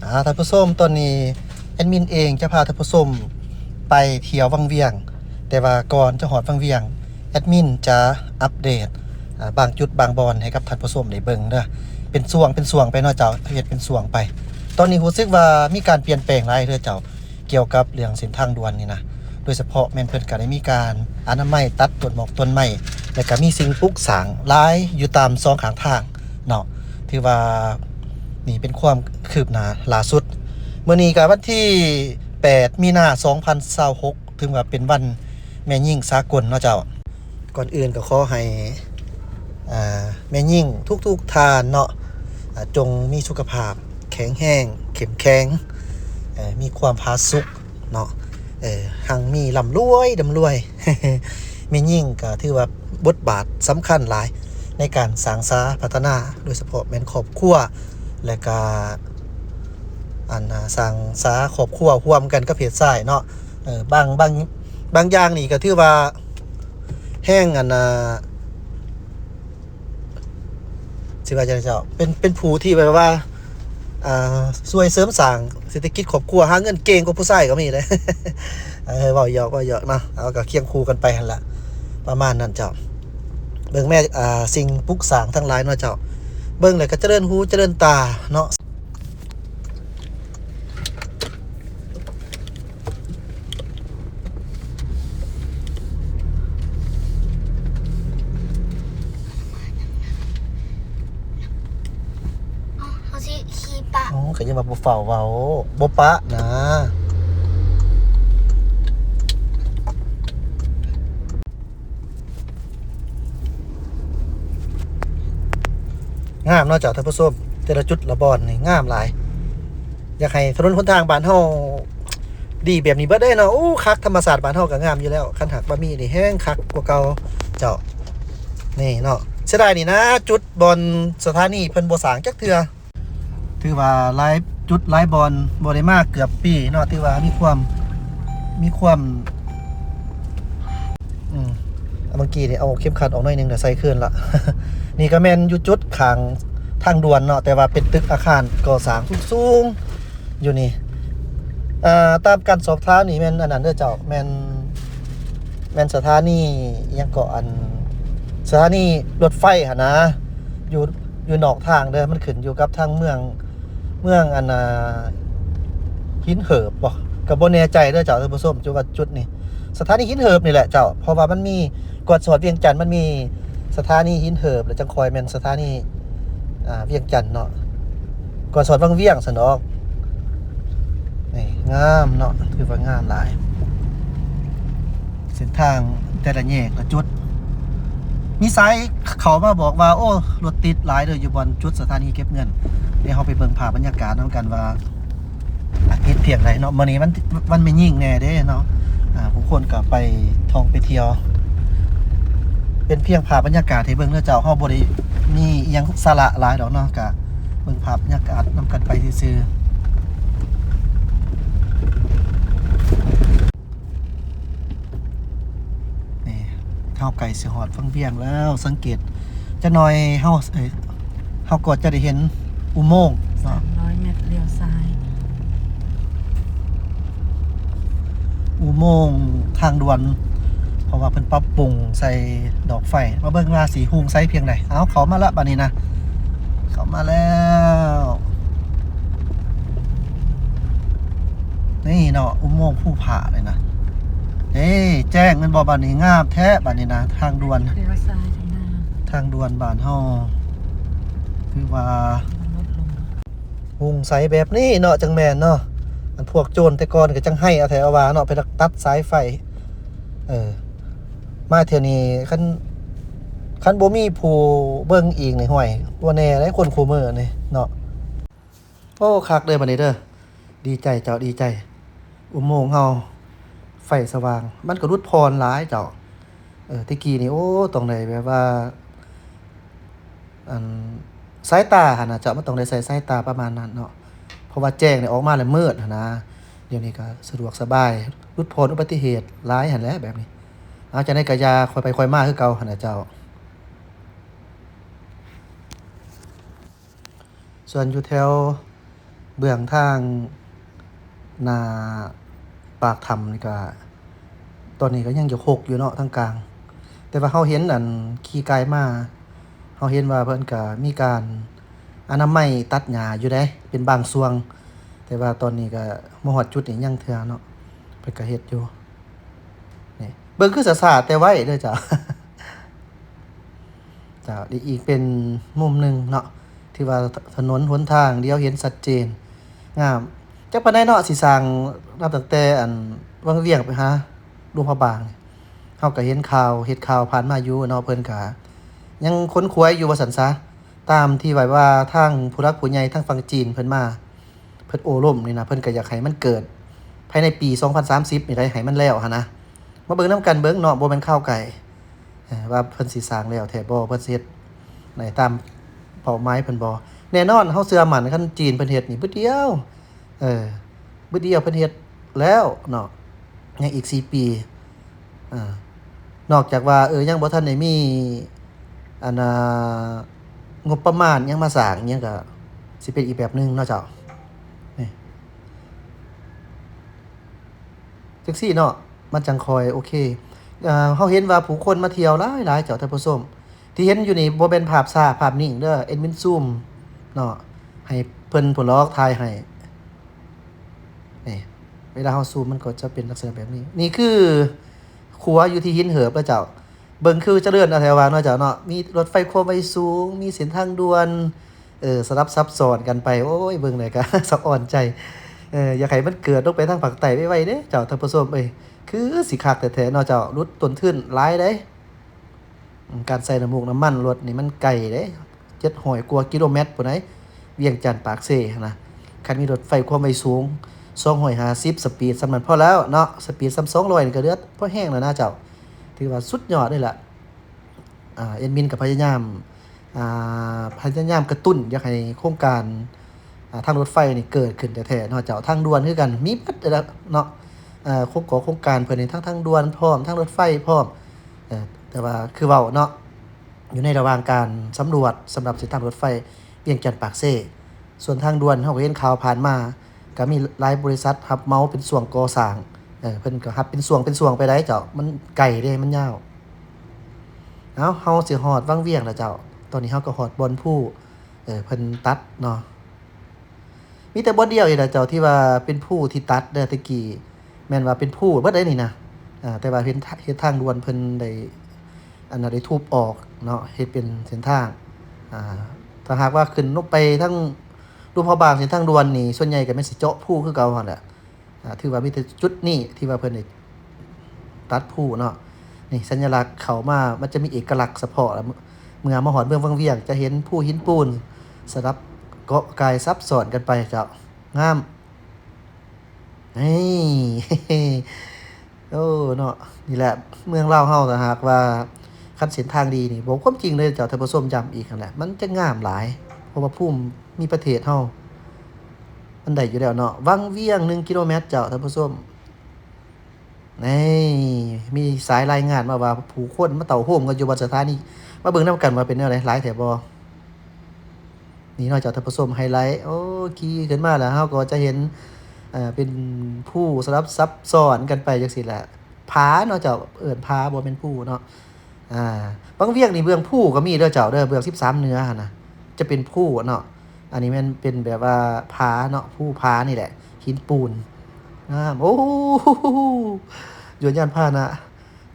ອາ ທ່ານຜູ້ຊົມ, ຕອນນີ້ແອດມິນເອງຈະພາທ່ານຜູ້ຊົມໄປທ່ຽວວັງວຽງ, ແຕ່ວ່າກ່ອນຈະຮອດວັງວຽງ ແອດມິນຈະອັບເດດ ອາ ບາງຈຸດບາງບ່ອນໃຫ້ກັບທ່ານຜູ້ຊົມໄດ້ເບິ່ງເດີ. ເປັນຊ່ວງເປັນຊ່ວງໄປເນາະເຈົ້າ, ເຮັດເປັນຊ່ວງໄປ. ຕອນນີ້ຮູ້ສຶກວ່າມີການປ່ຽນແປງຫຼາຍເດີເຈົ້າ. ກ່ຽວກັບເລື່ອງເສັ້ນທາງດ່ວນນີ້ນະ, ໂດຍສະເພາະແມ່ນເພິ່ນກະໄດ້ມີການອະນາໄມ ຕັດຕົ້ນໝອກຕົ້ນໄມ້ ແລະກະມີສິ່ງປຸກສ້າງຫຼາຍຢູ່ຕາມສອງຂ້າງທາງເນາະ. ຖືວ່ານີ້ເປັນຄວາມຄືບໜ້າຫຼ້າສຸດ. ມື້ນີ້ກະວັນທີແປດ ມີນາ ສອງພັນຊາວຫົກ ຖືວ່າເປັນວັນແມ່ຍິງສາກົນເນາະເຈົ້າ. ກ່ອນອື່ນກໍຂໍໃຫ້ ອ່າ ແມ່ຍິງທຸກໆທ່ານເນາະ ອ່າ ຈົ່ງມີສຸຂະພາບແຂງແຮງ ເຂັ້ມແຂງ ເອີ ມີຄວາມຜາສຸກເນາະ ເອີ ຮັ່ງມີລ່ຳລວຍ ລ່ຳລວຍ. ແມ່ຍິງກໍຖືວ່າບົດບາດສຳຄັນຫຼາຍໃນການສ້າງສາພັດທະນາ ໂດຍສະເພາະແມ່ນຄອບຄົວ ແລະກະ ອັນ ສ້າງສາຄອບຄົວຮ່ວມກັນກັບເພດຊາຍເນາະ. ເອີ ບາງ ບາງ ບາງຢ່າງນີ້ກໍຖືວ່າ ແຮງ ອັນ ອ່າ ຊິວ່າຈັ່ງໃດເຈົ້າ ເປັນ ເປັນຜູ້ທີ່ແບບວ່າ ອ່າ ຊ່ວຍເສີມສ້າງເສດຖະກິດຄອບຄົວ ຫາເງິນເກັ່ງກວ່າຜູ້ຊາຍກໍມີເດ້. ເອີ ເວົ້າຫຍອກ ເວົ້າຫຍອກເນາະ, ເອົາ ກໍຄຽງຄູ່ກັນໄປຫັ້ນລະ ປະມານນັ້ນເຈົ້າ. ເບິ່ງແມ້ ອ່າ ສິ່ງປຸກສ້າງທັງຫຼາຍເນາະເຈົ້າ, ເບິ່ງແລ້ວກໍຈະເລີນຫູຈະເລີນຕາເນາະ. ເຮົາຊິຂີ່ປະ ອໍ ກໍຍັງວ່າບໍ່ຟ້າວເວົ້າ ບໍ່ປະນະ. ງາມເນາະເຈົ້າທ່ານຜູ້ຊົມ, ແຕ່ລະຈຸດລະບ່ອນນີ້ງາມຫຼາຍ. ຢາກໃຫ້ຖະໜົນຫົນທາງບ້ານເຮົາດີແບບນີ້ເບິດເດ້ເນາະ. ໂອ້ ຄັກ, ທຳມະຊາດບ້ານເຮົາກໍງາມຢູ່ແລ້ວ, ຄັນຫາກວ່າມີນີ້ແຮງຄັກກວ່າເກົ່າເຈົ້າ. ນີ້ເນາະ, ເສຍດາຍນີ້ນະ ຈຸດບ່ອນສະຖານີເພິ່ນບໍ່ສ້າງຈັກເທື່ອ. ຖືວ່າຫຼາຍຈຸດຫຼາຍບ່ອນບໍ່ໄດ້ມາເກືອບປີເນາະ, ຖືວ່າມີຄວາມ ມີຄວາມ ອືມ ເມື່ອກີ້ນີ້ເອົາເຂັມຂັດອອກໜ້ອຍໜຶ່ງ ແລ້ວໃສ່ຄືນລະ. ນີ້ກໍແມ່ນຢູ່ຈຸດຂ້າງທາງດ່ວນເນາະ, ແຕ່ວ່າເປັນຕຶກອາຄານກໍ່ສ້າງສູງໆຢູ່ນີ້. ເອີ ຕາມການສອບຖາມນີ້ແມ່ນອັນນັ້ນເດີເຈົ້າ, ແມ່ນ ແມ່ນສະຖານີ ອີ່ຫຍັງເກາະ ອັນ ສະຖານີລົດໄຟຫັ້ນນະ ຢູ່ ຢູ່ນອກທາງເດີ. ມັນຂຶ້ນຢູ່ກັບທາງເມືອງ ເມືອງອັນ ອ່າ ຫີນເຫີບບໍ ກໍບໍ່ແນ່ໃຈເດີເຈົ້າທ່ານຜູ້ຊົມ. ຈຸດວ່າຈຸດນີ້ ສະຖານີຫີນເຫີບນີ້ແຫຼະເຈົ້າ, ເພາະວ່າມັນມີ ກ່ອນຊິຮອດວຽງຈັນ ມັນມີສະຖານີຫີນເຫີບ ແລ້ວຈັ່ງຄ່ອຍແມ່ນສະຖານີ ອ່າ ວຽງຈັນເນາະ, ກ່ອນຊິຮອດວັງວຽງຊັ້ນດອກ. ນີ້ງາມເນາະ, ຖືວ່າງາມຫຼາຍ. ເສັ້ນທາງແຕ່ລະແຍກລະຈຸດ ມີສາຍເຂົ້າມາບອກວ່າ ໂອ້ ລົດຕິດຫຼາຍເດີ ຢູ່ບ່ອນຈຸດສະຖານີເກັບເງິນ. ດຽວເຮົາໄປເບິ່ງພາບບັນຍາກາດນຳກັນວ່າ ອາທິດພຽງໃດເນາະ. ມື້ນີ້ວັນ ວັນແມ່ຍິງແດ່ເດ້ເນາະ, ອ່າ ຜູ້ຄົນກໍໄປທ່ອງໄປທ່ຽວ. ເປັນພຽງພາບບັນຍາກາດໃຫ້ເບິ່ງເດີເຈົ້າ, ເຮົາບໍ່ໄດ້ມີອີ່ຫຍັງສາລະຫຼາຍດອກເນາະ, ກະເບິ່ງພາບບັນຍາກາດນຳກັນໄປຊື່ໆ. ນີ້ ເຮົາໃກ້ຊິຮອດວັງວຽງແລ້ວ, ສັງເກດຈັກໜ່ອຍ ເຮົາ ເອີ ເຮົາກໍຈະໄດ້ເຫັນອຸໂມງເນາະ, ສາມຮ້ອຍແມັດລ້ຽວຊ້າຍ. ອຸໂມງທາງດ່ວນ ເພາະວ່າເພິ່ນປັບປຸງໃສ່ດອກໄຟ. ມາເບິ່ງວ່າຊິຮຸ່ງໃສພຽງໃດ. ເອົາ ເຂົ້າມາລະບາດນີ້ນະ, ເຂົ້າມາແລ້ວ. ນີ້ເນາະ ອຸໂມງພູຜາເລີຍນະ. ເອີ ແຈ້ງແມ່ນບໍ່ບາດນີ້? ງາມແທ້ບາດນີ້ນະ, ທາງດ່ວນ ລ້ຽວຊ້າຍທາງໜ້າ ທາງດ່ວນບ້ານເຮົາ ຖືວ່າ ມັນຫຼຸດລົງ ຮຸ່ງໃສແບບນີ້ເນາະ ຈັ່ງແມ່ນເນາະ. ອັນພວກໂຈນແຕ່ກ່ອນກໍຈັ່ງໄຫ້ເອົາແທ້ເອົາວ່າເນາະ, ໄປລັກຕັດສາຍໄຟ. ເອີ ມາເທື່ອນີ້ ຄັນ ຄັນບໍ່ມີຜູ້ເບິ່ງອີກນີ້ ຫ້ວຍ ບໍ່ແນ່ເດ້ ຄົນຄູ່ມື້ນີ້ເນາະ. ໂອ້ ຄັກເດີບາດນີ້ເດີ, ດີໃຈເຈົ້າ ດີໃຈ. ອຸໂມງເຮົາໄຟສະຫວ່າງ ມັນກໍຫຼຸດຜ່ອນຫຼາຍເຈົ້າ. ເອີ ແຕ່ກີ້ນີ້ ໂອ້ ຕ້ອງໄດ້ແບບວ່າ ອັນ ສາຍຕາຫັ້ນນະເຈົ້າ, ມັນຕ້ອງໄດ້ໃຊ້ສາຍຕາປະມານນັ້ນເນາະ, ເພາະວ່າແຈ້ງນີ້ອອກມາແລ້ວມືດຫັ້ນນະ. ດຽວນີ້ກໍສະດວກສະບາຍ, ຫຼຸດຜ່ອນອຸບັດຕິເຫດຫຼາຍຫັ້ນແຫຼະແບບນີ້. ເອົາ ຈັ່ງໃດກໍຢ່າ ຄ່ອຍໄປຄ່ອຍມາຄືເກົ່າຫັ້ນນະເຈົ້າ. ສ່ວນຢູ່ແຖວ ເບື້ອງທາງໜ້າປາກຖ້ຳນີ້ກະ ຕອນນີ້ກະຍັງຢາກຮົກຢູ່ເນາະ ທາງກາງ. ແຕ່ວ່າເຮົາເຫັນອັນຂີ່ກາຍມາ ເຮົາເຫັນວ່າເພິ່ນກະມີການອະນາໄມຕັດຫຍ້າຢູ່ເດ້ ເປັນບາງຊ່ວງ. ແຕ່ວ່າຕອນນີ້ກະມາຮອດຈຸດນີ້ຍັງເທື່ອເນາະ ເພິ່ນກະເຮັດຢູ່. ນີ້ ເບິ່ງຄືຊ້າໆ ແຕ່ໄວເດີເຈົ້າ. ເຈົ້າ ນີ້ອີກເປັນມຸມໜຶ່ງເນາະ ທີ່ວ່າຖະໜົນຫົນທາງດຽວເຫັນຊັດເຈນ ງາມ. ຈັກປານໃດເນາະ ຊິສ້າງ ນັບຕັ້ງແຕ່ອັນວັງວຽງໄປຫາຫຼວງພະບາງນີ້ ເຮົາກະເຫັນຂ່າວ ເຮັດຂ່າວຜ່ານມາຢູ່ເນາະ ເພິ່ນກະຍັງຂົນຂວາຍຢູ່ວ່າຊັ້ນຊະ ຕາມທີ່ແບບວ່າທາງຜູ້ຫຼັກຜູ້ໃຫຍ່ທາງຝັ່ງຈີນເພິ່ນມາ ເພິ່ນໂອ້ລົມນີ້ນະ ເພິ່ນກະຢາກໃຫ້ມັນເກີດພາຍໃນປີສອງພັນສາມສິບນີ້ໄດ໋ ໃຫ້ມັນແລ້ວຫັ້ນນະ. ມາເບິ່ງນຳກັນເບິ່ງເນາະ ບໍ່ແມ່ນຂ່າວໄກ ເອີ ວ່າເພິ່ນຊິສ້າງແລ້ວແທ້ບໍ່ ເພິ່ນຊິເຮັດໃຫ້ຕາມເປົ້າໝາຍເພິ່ນບໍ່. ແນ່ນອນ ເຮົາເຊື່ອໝັ້ນ ຄັນຈີນເພິ່ນເຮັດນີ້ບຶດດຽວ ເອີ ບຶດດຽວເພິ່ນເຮັດແລ້ວເນາະ ຍັງອີກສີ່ປີ. ເອີ ນອກຈາກວ່າ ເອີ ຍັງບໍ່ທັນໄດ້ມີ ອັນ ອ່າ ງົບປະມານຫຍັງມາສ້າງຫຍັງ ກະຊິເປັນອີກແບບໜຶ່ງເນາະເຈົ້າ. ນີ້ ຈັ່ງຊີ້ເນາະ ມັນຈັ່ງຄ່ອຍໂອເຄ. ເອີ ເຮົາເຫັນວ່າຜູ້ຄົນມາທ່ຽວຫຼາຍໆ ເຈົ້າທ່ານຜູ້ຊົມ ທີ່ເຫັນຢູ່ນີ້ບໍ່ແມ່ນພາບຊ້າ ພາບນິ່ງເດີ ແອດມິນຊູມເນາະ ໃຫ້ເພິ່ນພຸ້ນລອກຖ່າຍໃຫ້. ນີ້ ເວລາເຮົາຊູມມັນກໍຈະເປັນລັກສະນະແບບນີ້. ນີ້ຄືຂົວຢູ່ທີ່ຫີນເຫີບເດີເຈົ້າ. ເບິ່ງຄືຈະເລີນແທ້ວ່າເນາະເຈົ້າເນາະ ມີລົດໄຟຄວາມໄວສູງ ມີເສັ້ນທາງດ່ວນ ເອີ ສະຫຼັບຊັບຊ້ອນກັນໄປ. ໂອ້ຍ ເບິ່ງແລ້ວກະສະອອນໃຈ. ເອີ ຢາກໃຫ້ມັນເກີດລົງໄປທາງພາກໃຕ້ໄວໆເດ້ເຈົ້າທ່ານຜູ້ຊົມເອີຍ ຄືຊິຄັກແທ້ໆເນາະເຈົ້າ. ຫຼຸດຕົ້ນທຶນຫຼາຍເດ້ ອາ ການໃສ່ນ້ຳມູກນ້ຳມັນລົດນີ້ມັນໄກເດ້ ເຈັດຮ້ອຍກວ່າກິໂລແມັດພຸ້ນໃດ໋ ວຽງຈັນປາກເຊຫັ້ນນະ. ຄັນມີລົດໄຟຄວາມໄວສູງ ສອງຮ້ອຍຫ້າສິບ ສະປີດສ່ຳນັ້ນພໍແລ້ວເນາະ ສະປີດສ່ຳສອງຮ້ອຍນີ້ກະເຫຼືອພໍແຮງແລ້ວນະເຈົ້າ ຖືວ່າສຸດຍອດເລີຍລະ. ອາ ແອດມິນກະພະຍາຍາມ ອາ ພະຍາຍາມກະຕຸ້ນຢາກໃຫ້ໂຄງການ ອາ ທາງລົດໄຟນີ້ເກີດຂຶ້ນແທ້ໆເນາະເຈົ້າ. ທາງດ່ວນຄືກັນ ມີເບິດແລ້ວເນາະ ເອີ ໂຄງການ ໂຄງການເພິ່ນນີ້ ທັງທາງດ່ວນພ້ອມ ທັງລົດໄຟພ້ອມ. ເອີ ແຕ່ວ່າຄືເວົ້າເນາະ ຢູ່ໃນລະຫວ່າງການສຳຫຼວດສຳລັບເສັ້ນທາງລົດໄຟວຽງຈັນປາກເຊ. ສ່ວນທາງດ່ວນເຮົາກະເຫັນຂ່າວຜ່ານມາ ກະມີຫຼາຍບໍລິສັດຮັບເໝົາເປັນຊ່ວງກໍ່ສ້າງ ເອີ ເພິ່ນກະຮັບເປັນຊ່ວງເປັນຊ່ວງໄປໄດ໋ເຈົ້າ ມັນໄກເດ້ ມັນຍາວ. ເອົາ ເຮົາຊິຮອດວັງວຽງແລ້ວເຈົ້າ ຕອນນີ້ເຮົາກະຮອດບ່ອນພູ ເອີ ເພິ່ນຕັດເນາະ. ມີແຕ່ບ່ອນດຽວນີ້ລະເຈົ້າ ທີ່ວ່າເປັນພູທີ່ຕັດເດີ ແຕ່ກີ້ແມ່ນວ່າເປັນພູເບິດເດ້ນີ້ນະ ເອີ ແຕ່ວ່າເຫັນ ເຮັດທາງດ່ວນເພິ່ນໄດ້ ອັນນັ້ນ ໄດ້ທຸບອອກເນາະ ເຮັດເປັນເສັ້ນທາງ. ອາ ຖ້າຫາກວ່າຂຶ້ນລົງໄປທາງຫຼວງພະບາງ ເສັ້ນທາງດ່ວນນີ້ ສ່ວນໃຫຍ່ກະແມ່ນຊິເຈາະພູຄືເກົ່າຫັ້ນແຫຼະ. ອາ ຖືວ່າມີແຕ່ຈຸດນີ້ທີ່ວ່າເພິ່ນໄດ້ຕັດພູເນາະ. ນີ້ ສັນຍາລັກເຂົ້າມາ ມັນຈະມີເອກະລັກສະເພາະ ເມື່ອມາຮອດເມືອງວັງວຽງ ຈະເຫັນພູຫີນປູນສະຫຼັບເກາະກ່າຍຊັບຊ້ອນກັນໄປເຈົ້າ ງາມ. ນີ້ ໂອ້ ເນາະ ນີ້ແຫຼະ ເມືອງລາວເຮົາ ຖ້າຫາກວ່າຄັນເສັ້ນທາງດີນີ້ ເວົ້າຄວາມຈິງເລີຍເຈົ້າທ່ານຜູ້ຊົມ ຢ້ຳອີກຫັ້ນແຫຼະ ມັນຈະງາມຫຼາຍ ເພາະວ່າພູມມີປະເທດເຮົາ ມັນໄດ້ຢູ່ແລ້ວເນາະ. ວັງວຽງ ໜຶ່ງກິໂລແມັດເຈົ້າທ່ານຜູ້ຊົມ. ນີ້ ມີສາຍລາຍງານມາວ່າ ຜູ້ຄົນມາເຕົ້າໂຮມກັນຢູ່ວັດສະຖານີ ມາເບິ່ງນຳກັນວ່າເປັນແນວໃດ ຫຼາຍແທ້ບໍ່. ນີ້ເນາະເຈົ້າທ່ານຜູ້ຊົມ ໄຮໄລ ໂອ້ ຂີ່ຂຶ້ນມາແລ້ວ ເຮົາກໍຈະເຫັນ ເອີ ເປັນພູສະຫຼັບຊັບຊ້ອນກັນໄປຈັ່ງຊີ້ແຫຼະ ຜາເນາະເຈົ້າ ເອີ້ນຜາ ບໍ່ແມ່ນພູເນາະ. ອາ ວັງວຽງນີ້ເບື້ອງພູກໍມີເດີເຈົ້າເດີ ເບື້ອງສິບສາມເໜືອຫັ້ນນະ ຈະເປັນພູເນາະ. ອັນນີ້ແມ່ນເປັນແບບວ່າຜາເນາະ ພູຜານີ້ແຫຼະ ຫີນປູນ ງາມ. ໂອ້ ຍົວນຍານພາຫະນະ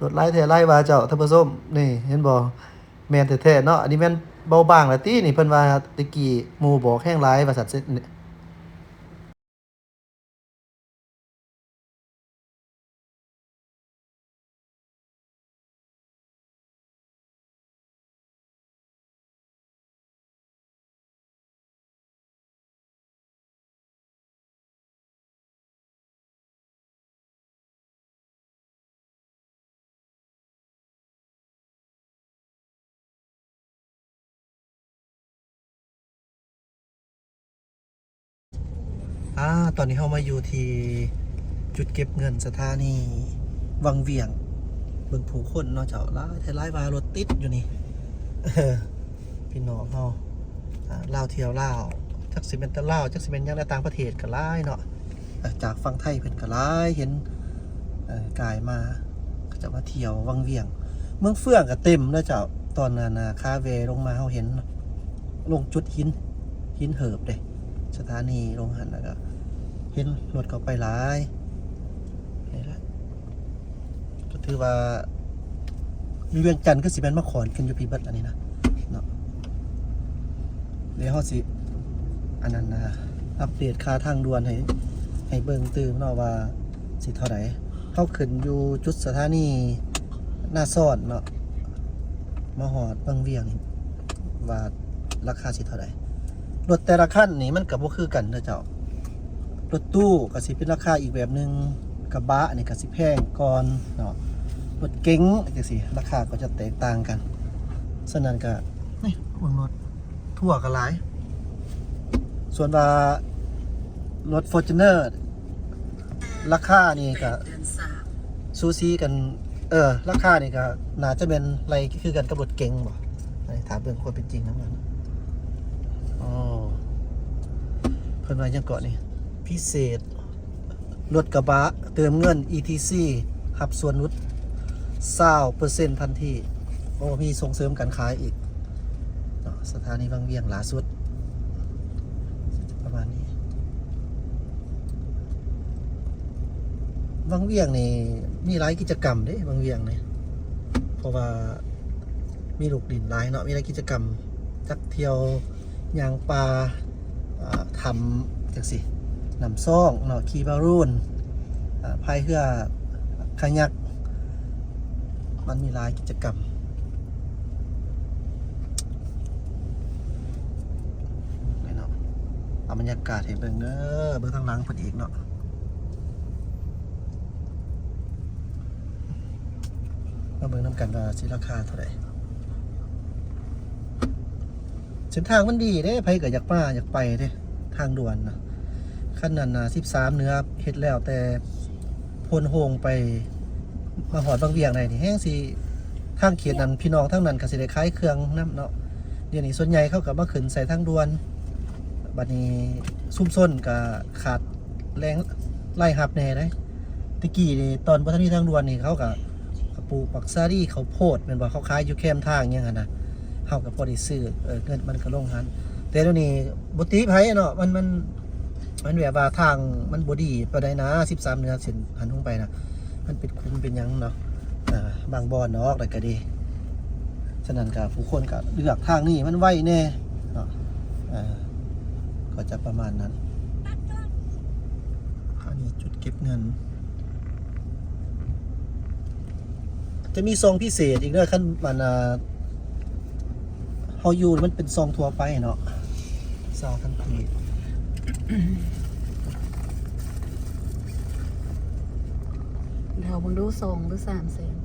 ລົດຫຼາຍແທ້ຫຼາຍວ່າເຈົ້າທ່ານຜູ້ຊົມ ນີ້ເຫັນບໍ່ ແມ່ນແທ້ໆເນາະ. ອັນນີ້ແມ່ນເບົາບາງລະຕິນີ້ ເພິ່ນວ່າແຕ່ກີ້ໝູ່ບອກແຮງຫຼາຍວ່າຊັ້ນ. ອາ ຕອນນີ້ເຮົາມາຢູ່ທີ່ຈຸດເກັບເງິນສະຖານີວັງວຽງ ເບິ່ງຜູ້ຄົນເນາະເຈົ້າ ຫຼາຍແທ້ຫຼາຍວ່າ ລົດຕິດຢູ່ນີ້ ພີ່ນ້ອງເຮົາ ອາ ລາວທ່ຽວລາວ ຈັກຊິແມ່ນແຕ່ລາວ ຈັກຊິແມ່ນຫຍັງໃນຕ່າງປະເທດກໍຫຼາຍເນາະ. ຈາກຝັ່ງໄທເພິ່ນກໍຫຼາຍ ເຫັນ ເອີ ກາຍມາ ເຂົາເຈົ້າມາທ່ຽວວັງວຽງ. ເມືອງເຟືອງກໍເຕັມເນາະເຈົ້າ. ຕອນນັ້ນນະ ຂາແວ່ລົງມາເຮົາເຫັນ ລົງຈຸດຫີນ ຫີນເຫີບເດ້ ສະຖານີລົງຫັ້ນ ແລ້ວກໍເຫັນລົດເຂົ້າໄປຫຼາຍນີ້ແຫຼະ. ກໍຖືວ່າຢູ່ວຽງຈັນຄືຊິແມ່ນມາຂອນກັນຢູ່ພີ້ເບິດອັນນີ້ນະເນາະ. ດຽວເຮົາຊິອັນນັ້ນນະ ອັບເດດຄ່າທາງດ່ວນໃຫ້ ໃຫ້ເບິ່ງຕື່ມເນາະວ່າຊິເທົ່າໃດ. ເຮົາຂຶ້ນຢູ່ຈຸດສະຖານີນາຊອນເນາະ ມາຮອດວັງວຽງນີ້ ວ່າລາຄາຊິເທົ່າໃດ. ລົດແຕ່ລະຄັນນີ້ມັນກໍບໍ່ຄືກັນເດີເຈົ້າ. ລົດຕູ້ກໍຊິເປັນລາຄາອີກແບບໜຶ່ງ, ກະບະນີ້ກໍຊິແພງກ່ອນເນາະ, ລົດເກັງຈັ່ງຊີ້ ລາຄາກໍຈະແຕກຕ່າງກັນ. ສະນັ້ນກໍ ນີ້ເບິ່ງລົດ ທົວກໍຫຼາຍ. ສ່ວນວ່າລົດຟໍຈູນເນີ ລາຄານີ້ກໍສູສີກັນ, ເອີ ລາຄານີ້ກໍໜ້າຈະແມ່ນໄລ່ຄືກັນກັບລົດເກັງບໍ? ອັນນີ້ຖ້າເບິ່ງຄວາມເປັນຈິງນຳກັນ. ອໍ ເພິ່ນວ່າຫຍັງເກາະນີ້ ພິເສດ ລົດກະບະເຕີມເງິນ ອີ ທີ ຊີ ຮັບສ່ວນຫຼຸດ ຊາວເປີເຊັນທັນທີ. ໂອ້ ມີສົ່ງເສີມການຂາຍອີກເນາະ. ສະຖານີວັງວຽງຫຼ້າສຸດປະມານນີ້. ວັງວຽງນີ້ມີຫຼາຍກິດຈະກຳເດ້ ວັງວຽງນີ້ ເພາະວ່າມີລູກຫຼິ້ນຫຼາຍເນາະ, ມີຫຼາຍກິດຈະກຳ ຈັກທ່ຽວ ຍ່າງປ່າ ອ່າ ຖ້ຳຈັ່ງຊີ້ ນ້ຳຊອງເນາະ, ຂີ່ບາຣູນ ອ່າ ພາຍເຮືອຄາຍັກ, ມັນມີຫຼາຍກິດຈະກຳເນາະ. ເອົາບັນຍາກາດໃຫ້ເບິ່ງເດີ, ເບິ່ງທາງຫຼັງເພິ່ນອີກເນາະ. ມາເບິ່ງນຳກັນວ່າຊິລາຄາເທົ່າໃດ. ເສັ້ນທາງມັນດີເດ້, ໃຜກໍຢາກມາຢາກໄປເດ້ ທາງດ່ວນນະ. ຄັນນັ້ນນະ ສິບສາມເໜືອເຮັດແລ້ວ ແຕ່ໂພນໂຮງໄປ ມາຮອດວັງວຽງໄດ້ນີ້ ແຮ່ງຊິ ທາງເຂດນັ້ນ ພີ່ນ້ອງທາງນັ້ນກໍຊິໄດ້ຂາຍເຄື່ອງນຳເນາະ. ດຽວນີ້ສ່ວນໃຫຍ່ເຂົາກໍມາຂຶ້ນໃສ່ທາງດ່ວນ, ບັດນີ້ຊຸມຊົນກໍຂາດ ແຫຼ່ງລາຍຮັບແດ່ເດ້. ແຕ່ກີ້ນີ້ຕອນບໍ່ທັນມີທາງດ່ວນນີ້ ເຂົາກໍ ກະປູກໝາກສາລີ ເຂົ້າໂພດແມ່ນບໍ່, ເຂົາຂາຍຢູ່ແຄມທາງຫຍັງຫັ້ນນະ, ເຮົາກໍພໍໄດ້ຊື້ ເອີ ເງິນມັນກໍລົງຫັ້ນ. ແຕ່ດຽວນີ້ບໍ່ຕິໃຜເນາະ, ມັນ ມັນ ມັນແບບວ່າທາງມັນບໍ່ດີປານໃດນະ, ສິບສາມເໜືອເສັ້ນຫັ້ນລົງໄປນະ ມັນເປັນຂຸມເປັນຫຍັງເນາະ, ເອີ ບາງບ່ອນອອກໄດ້ກໍດີ. ສະນັ້ນກໍຜູ້ຄົນກໍເລືອກທາງນີ້ ມັນໄວແດ່ເນາະ, ເອີ ກໍຈະປະມານນັ້ນ. ອັນນີ້ຈຸດເກັບເງິນ ຈະມີຊ່ອງພິເສດອີກເດີ, ຄັນອັນ ອ່າ ເຮົາຢູ່ມັນເປັນຊ່ອງທົ່ວໄປເນາະ, ຊາວພັນກີບ. ເຮົາເບິ່ງດູ ສອງຫຼືສາມແສນ.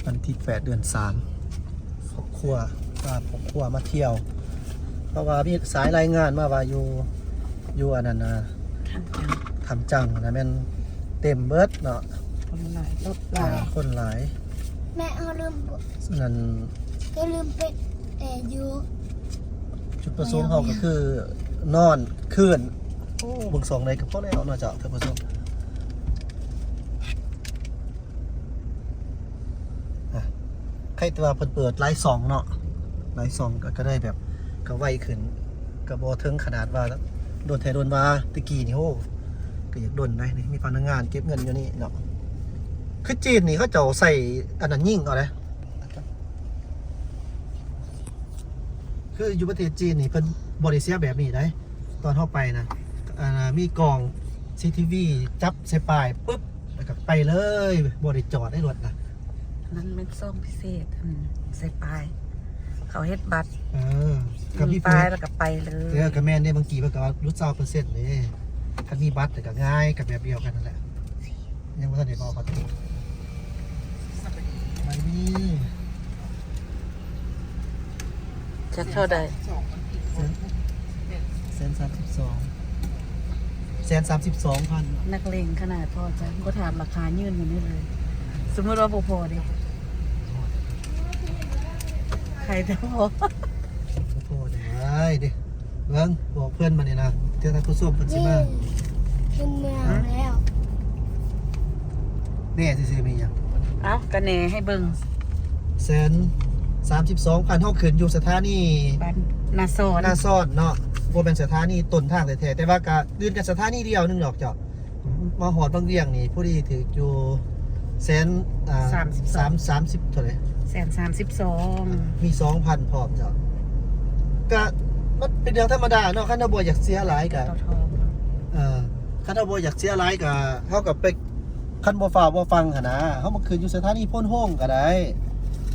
ວັນທີແປດ ເດືອນສາມ ຄອບຄົວ ພາຄອບຄົວມາທ່ຽວ ເພາະວ່າມີສາຍລາຍງານມາວ່າຢູ່ ຢູ່ອັນນັ້ນນະ ຖ້ຳຈັງ ຖ້ຳຈັງນະ ແມ່ນເຕັມເບິດເນາະ, ຄົນຫຼາຍ ລົດຫຼາຍ ອ່າ ຄົນຫຼາຍ. ແມ່ ເຮົາລືມ ນັ້ນ ກໍລືມປິດແອຢູ່. ຈຸດປະສົງເຮົາກໍຄືນອນຄືນ ໂອ້ ເບິ່ງຊ່ອງໃດກໍພໍແລ້ວເນາະເຈົ້າ ທ່ານຜູ້ຊົມ. ອ່ະ ໃຄແຕ່ວ່າເພິ່ນເປີດຫຼາຍຊ່ອງເນາະ, ຫຼາຍຊ່ອງກໍ ກໍໄດ້ແບບ ກໍໄວຂຶ້ນ, ກໍບໍ່ເຖິງຂະໜາດວ່າດົນແທ້ດົນວ່າ. ແຕ່ກີ້ນີ້ ໂອ້ ກໍຢາກດົນໄດ໋ນີ້, ມີພະນັກງານເກັບເງິນຢູ່ນີ້ເນາະ. ຄືຈີນນີ້ເຂົາເຈົ້າໃຊ້ອັນນັ້ນຍິງເອົາເດ້. ຄືຢູ່ປະເທດຈີນນີ້ເພິ່ນບໍ່ໄດ້ເສຍແບບນີ້ໄດ໋. ຕອນເຮົາໄປນະ ອ່າ ມີກ້ອງ ຊີທີວີ ຈັບໃສ່ປ້າຍປຶບ ແລ້ວກໍໄປເລີຍ ບໍ່ໄດ້ຈອດໃນລົດນະ. ນັ້ນແມ່ນຊ່ອງພິເສດ ອັນໃສ່ປ້າຍ ເຂົາເຮັດບັດ ເອີ ກໍມີປ້າຍແລ້ວກໍໄປເລີຍ. ເອີ ກໍແມ່ນເດ້, ບາງທີເພິ່ນກໍວ່າຫຼຸດຊາວເປີເຊັນເດ້. ຄັນມີບັດກໍງ່າຍ ກໍແບບດຽວກັນນັ້ນແຫຼະ. ຍັງບໍ່ທັນໄດ້ເວົ້າເຂົາຕິ. ສະບາຍດີ. ຈັກເທົ່າໃດ? ແສນ ແສນສາມສິບສອງ ແສນສາມສິບສອງພັນ. ນັກເລງຂະໜາດພໍຈັກ ບໍ່ຖາມລາຄາຍື່ນກັນເລີຍ. ສົມມຸດວ່າບໍ່ພໍເດ້ ໃຄແຕ່ພໍ ບໍ່ພໍແຕ່ວ່າ ໄປເດ້ ເບິ່ງ ບອກເພື່ອນມານີ້ນະ ເທື່ອທ່ານຜູ້ຊົມເພິ່ນຊິມາ ເຢ້ ຂຶ້ນເມືອງແລ້ວ ແນ່ຊື່ໆ ມີຫຍັງ? ເອົ້າ ກະແນ່ໃຫ້ເບິ່ງ ແສນສາມສິບສອງພັນ ເຮົາຂຶ້ນຢູ່ສະຖານີ ບ້ານນາຊອນ ນາຊອນເນາະ ບໍ່ແມ່ນສະຖານີຕົ້ນທາງແທ້ໆ ແຕ່ວ່າກະຕື່ມກັນສະຖານີດຽວໜຶ່ງດອກເຈົ້າ. ມາຮອດວັງວຽງນີ້ ພໍດີຖືກຢູ່ແສນ ອ່າ ສາມສິບສອງ ສາມ ສາມສິບເທົ່າໃດ? ແສນສາມສິບສອງ ມີສອງພັນພ້ອມເຈົ້າ. ກະມັນເປັນເລື່ອງທຳມະດາເນາະ ຄັນເຮົາບໍ່ຢາກເສຍຫຼາຍກະ ຕໍ່ທອງ ເອີ ຄັນເຮົາບໍ່ຢາກເສຍຫຼາຍກະ ເຮົາກະໄປ ຄັນບໍ່ຟ້າວບໍ່ຟັ່ງຫັ້ນນະ ເຮົາມາຂຶ້ນຢູ່ສະຖານີໂພນໂຮງກະໄດ້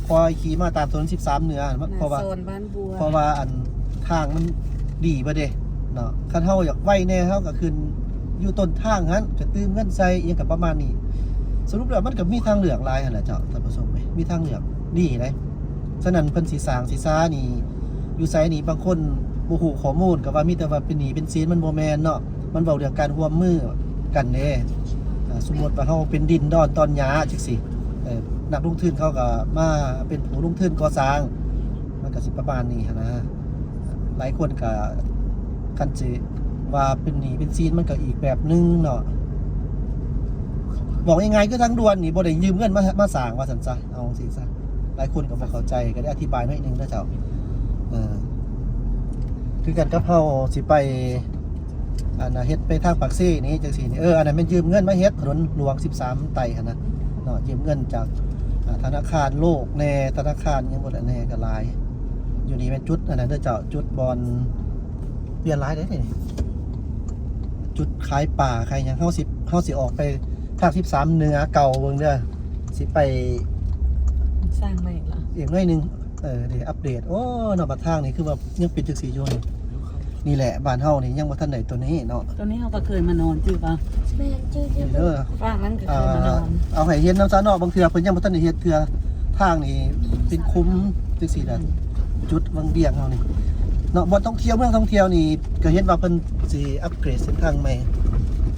ຄ່ອຍຂີ່ມາຕາມຖະໜົນສິບສາມເໜືອ ເພາະວ່າ ນາຊອນບ້ານບົວ ເພາະວ່າອັນ ທາງມັນດີເບິດເດ້ເນາະ. ຄັນເຮົາຢາກໄວແດ່ ເຮົາກະຂຶ້ນຢູ່ຕົ້ນທາງຫັ້ນ ກະຕື່ມເງິນໃສ່ ອີ່ຫຍັງກະປະມານນີ້. ສະຫຼຸບແລ້ວມັນກະມີທາງເລືອກຫຼາຍຫັ້ນແຫຼະເຈົ້າ ທ່ານຜູ້ຊົມເອີຍ ມີທາງເລືອກດີເດ້. ສະນັ້ນເພິ່ນຊິສ້າງຊິສານີ້ຢູ່ໃສນີ້ ບາງຄົນບໍ່ຮູ້ຂໍ້ມູນ ກະວ່າມີແຕ່ວ່າເປັນໜີ້ເປັນສິນ ມັນບໍ່ແມ່ນເນາະ. ມັນເວົ້າເລື່ອງການຮ່ວມມືກັນເດ້. ອ່າ ສົມມຸດວ່າເຮົາເປັນດິນດອນຕອນຫຍ້າຈັ່ງຊີ້ ເອີ ນັກລົງທຶນເຂົາກະມາເປັນຜູ້ລົງທຶນກໍ່ສ້າງ ມັນກະຊິປະມານນີ້ຫັ້ນນະ. ຫຼາຍຄົນກະ ຄັນຊິວ່າເປັນໜີ້ເປັນສິນ ມັນກະອີກແບບໜຶ່ງເນາະ. ເວົ້າງ່າຍໆ ຄືທາງດ່ວນນີ້ບໍ່ໄດ້ຢືມເງິນມາ ມາສ້າງວ່າຊັ້ນຊະ ເອົາຈັ່ງຊີ້ຊະ. ຫຼາຍຄົນກະບໍ່ເຂົ້າໃຈ ກະໄດ້ອະທິບາຍໜ້ອຍໜຶ່ງເດີເຈົ້າ. ເອີ ຄືກັນກັບເຮົາຊິໄປ ອັນນ່າ ເຮັດໄປທາງປາກເຊນີ້ຈັ່ງຊີ້ນີ້ ເອີ ອັນນັ້ນແມ່ນຢືມເງິນມາເຮັດຖະໜົນຫຼວງສິບສາມໄຕ້ຫັ້ນນະເນາະ ຢືມເງິນຈາກ ອ່າ ທະນາຄານໂລກແດ່ ທະນາຄານຫຍັງບໍ່ແດ່ກະຫຼາຍ. ຢູ່ນີ້ແມ່ນຈຸດອັນນັ້ນເດີເຈົ້າ ຈຸດບ່ອນ ປ່ຽນຫຼາຍເດ້ນີ້ ຈຸດຂາຍປາຂາຍຫຍັງ. ເຮົາຊິ ເຮົາຊິອອກໄປທາງສິບສາມເໜືອເກົ່າເບິ່ງເດີ ຊິໄປ ສ້າງໃໝ່ອີກລະ ອີກໜ້ອຍໜຶ່ງ. ເອີ ເດ ອັບເດດ. ໂອ້ ເນາະ ບາດທາງນີ້ຄືວ່າຍັງເປັນຈັ່ງຊີ້ຢູ່ນີ້. ນີ້ແຫຼະ ບ້ານເຮົານີ້ຍັງບໍ່ທັນໄດ້ໂຕນີ້ເນາະ. ໂຕນີ້ເຮົາກະເຄີຍມານອນ ຈື່ບໍ່? ແມ່ນ ຈື່ຢູ່ ນີ້ເດີ ບ້ານນັ້ນກະເຄີຍມານອນ. ເອົາໃຫ້ເຫັນນຳຊະເນາະ ບາງເທື່ອເພິ່ນຍັງບໍ່ທັນໄດ້ເຮັດເທື່ອ. ທາງນີ້ເປັນຂຸມຈັ່ງຊີ້ນະ ຈຸດວັງວຽງເຮົານີ້ເນາະ. ບ່ອນທ່ອງທ່ຽວ ເມືອງທ່ອງທ່ຽວນີ້ກະເຫັນວ່າເພິ່ນຊິອັບເກຣດເສັ້ນທາງໃໝ່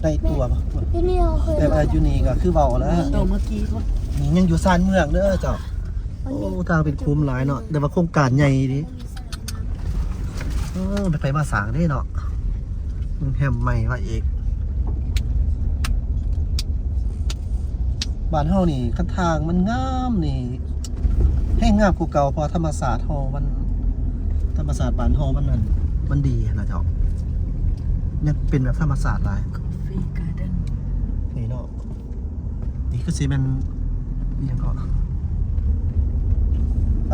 ໃນຕົວ. ແມ່ນ ຢູ່ນີ້ເຮົາເຄີຍ ແຕ່ວ່າຢູ່ນີ້ກະຄືເວົ້າແລ້ວ ໂຕເມື່ອກີ້ພຸ້ນ ນີ້ຍັງຢູ່ຊານເມືອງເດີເຈົ້າ. ໂອ້ ທາງເປັນຂຸມຫຼາຍເນາະ ແຕ່ວ່າໂຄງການໃຫຍ່ດີ. ໂອ້ ໄປມາສ້າງເດ້ເນາະ ໂຮງແຮມໃໝ່ວ່າອີກ. ບ້ານເຮົານີ້ ຄັນທາງມັນງາມນີ້ ແຮງງາມກວ່າເກົ່າ ເພາະວ່າທຳມະຊາດເຮົາມັນ ທຳມະຊາດບ້ານເຮົາມັນນັ້ນ ມັນດີຫັ້ນນະເຈົ້າ ຍັງເປັນແບບທຳມະຊາດຫຼາຍ. Coffee Garden ນີ້ເນາະ. ນີ້ຄືຊິແມ່ນອີ່ຫຍັງເກາະ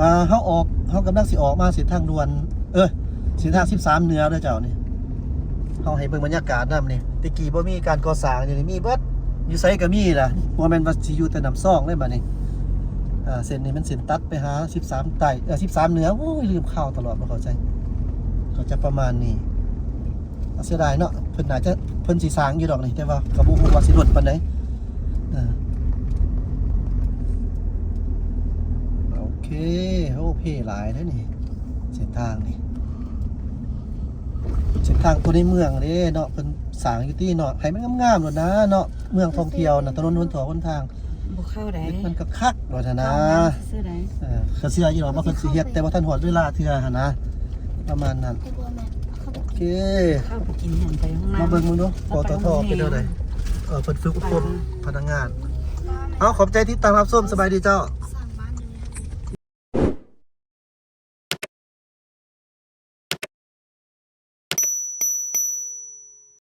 ອ່າ ເຮົາອອກ ເຮົາກຳລັງຊິອອກມາເສັ້ນທາງດ່ວນ ເອີ ເສັ້ນທາງສິບສາມເໜືອເດີເຈົ້ານີ້. ເຮົາໃຫ້ເບິ່ງບັນຍາກາດນຳນີ້ ແຕ່ກີ້ບໍ່ມີການກໍ່ສ້າງ ດຽວນີ້ມີເບິດ ຢູ່ໃສກະມີລະ ບໍ່ແມ່ນວ່າຊິຢູ່ແຕ່ນ້ຳຊອງເດ້ບາດນີ້. ອ່າ ເສັ້ນນີ້ມັນເສັ້ນຕັດໄປຫາສິບສາມໃຕ້ ເອີ ສິບສາມເໜືອ. ໂອ້ຍ ລືມຂ່າວຕະຫຼອດ ບໍ່ເຂົ້າໃຈ ກະຈະປະມານນີ້. ເສຍດາຍເນາະ ເພິ່ນໜ້າຈະ ເພິ່ນຊິສ້າງຢູ່ດອກນີ້ ແຕ່ວ່າກະບໍ່ຮູ້ວ່າຊິດົນປານໃດ. ເອີ ໂອເຄ ໂອເຄຫຼາຍເດ້ນີ້ ເສັ້ນທາງນີ້ ເສັ້ນທາງໂຕໃນເມືອງເດ້ເນາະ ເພິ່ນສ້າງຢູ່ຕິເນາະ ໃຫ້ມັນງາມໆໂລດນະເນາະ ເມືອງທ່ອງທ່ຽວນະ ຖະໜົນຫົນຖອກຫົນທາງ. ບໍ່ເຂົ້າໃດ ມັນກະຄັກໂລດຫັ້ນນະ ເຂົ້າມາຊື່ໆໃດ. ເອີ ກະເຊື່ອຢູ່ດອກວ່າເພິ່ນຊິເຮັດ ແຕ່ບໍ່ທັນຮອດເວລາເທື່ອຫັ້ນນະ ປະມານນັ້ນ. ໂອເຄ ເຂົ້າໄປກິນຫຍັງໄປຫ້ອງນ້ຳ ມາເບິ່ງເບິ່ງດູ ປຕທ ເປັນແນວໃດ? ເອີ ເພິ່ນຝຶກອົບຮົມພະນັກງານ. ເອົາ ຂອບໃຈທີ່ຕິດຕາມຮັບຊົມ ສະບາຍດີເຈົ້າ.